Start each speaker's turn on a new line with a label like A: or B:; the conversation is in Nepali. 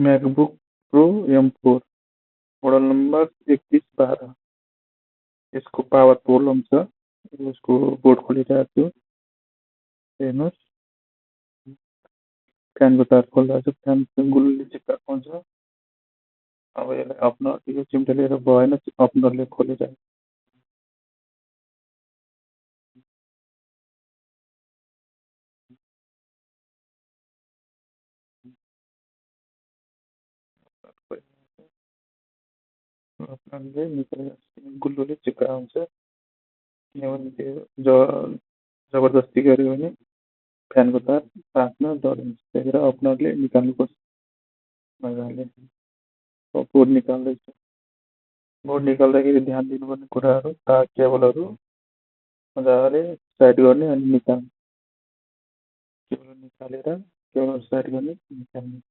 A: MacBook pro M4 model number 3112। यसको पावर प्रब्लम छ। यसको बोर्ड खोलिरहेको छु, हेर्नुहोस्। फ्यानको तार खोलिरहेको छु, फ्यान चाहिँ गुल्ली चिप्काएको हुन्छ। अब यसलाई अपनर यो चिम्टा लिएर भएन, अपनरले खोलिरहेको अपनरले निकालेर गुल्लोले चिप्काएको हुन्छ। किनभने त्यो जबरजस्ती गऱ्यो भने फ्यानको तार तात्न डर हुन्छ, त्यही भएर अपनरले निकाल्नुपर्छ मजाले। बोर्ड निकाल्दैछु। बोर्ड निकाल्दाखेरि ध्यान दिनुपर्ने कुराहरू, तार केबलहरू मजाले साइड गर्ने अनि निकाल्ने। केबल निकालेर केबल साइड गर्ने, निकाल्ने।